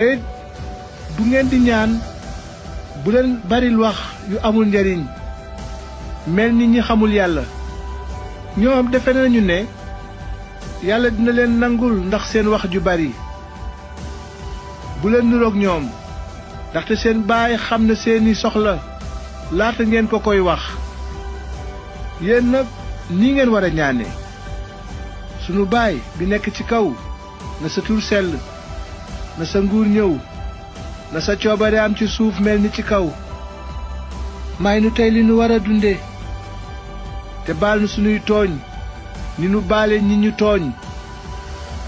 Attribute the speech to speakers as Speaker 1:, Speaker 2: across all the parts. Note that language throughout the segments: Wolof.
Speaker 1: te bu ngeen di ñaan bu leen baril wax yu amul njariñ mel ni ñi xamul yàlla. ñoom defe nañu ne yàlla dina leen nangul ndax seen wax ju bari. bu leen niroog ñoom ndaxte seen baay xam na seeni soxla laata ngeen ko koy wax. yéen nag nii ngeen war a ñaane: sunu baay bi nekk ci kaw, na sa tur sell, na sa nguur ñëw, na sa coobare am ci suuf mel ni ci kaw. may nu tey li nu war a dunde, te baal nu sunuy tooñ ni nu baale ñi ñu tooñ.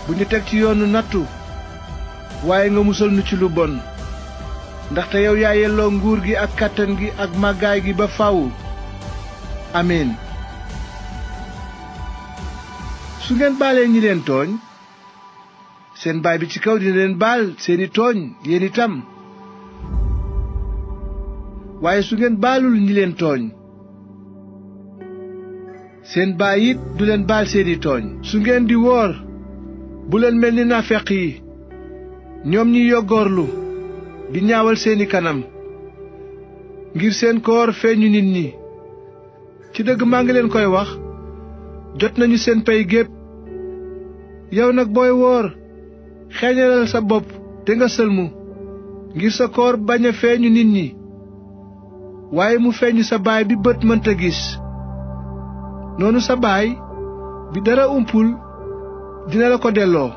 Speaker 1: bu ñu teg ci yoonu nattu, waaye nga musal nu ci lu bon, ndaxte yow yaa yelloo nguur gi ak kàttan gi ak màggaay gi ba faw. amiin. su ngeen baalee ñi leen tooñ, seen baay bi ci kaw dina leen baal seeni tooñ yéen itam. waaye su ngeen baalul ñi leen tooñ, seen baay it du leen baal seeni tooñ. su ngeen di woor, bu leen mel ni naafeq yi, ñoom ñi yoggoorlu di ñaawal seeni kanam ngir seen koor feeñu nit ñi. ci dëgg maa ngi leen koy wax, jot nañu seen pay gépp. yow nag booy woor, xeeñalal sa bopp te nga sëlmu, ngir sa koor bañ a feeñu nit ñi, waaye mu feeñu sa baay bi bët mënta gis. noonu sa baay bi dara umpul dina la ko delloo.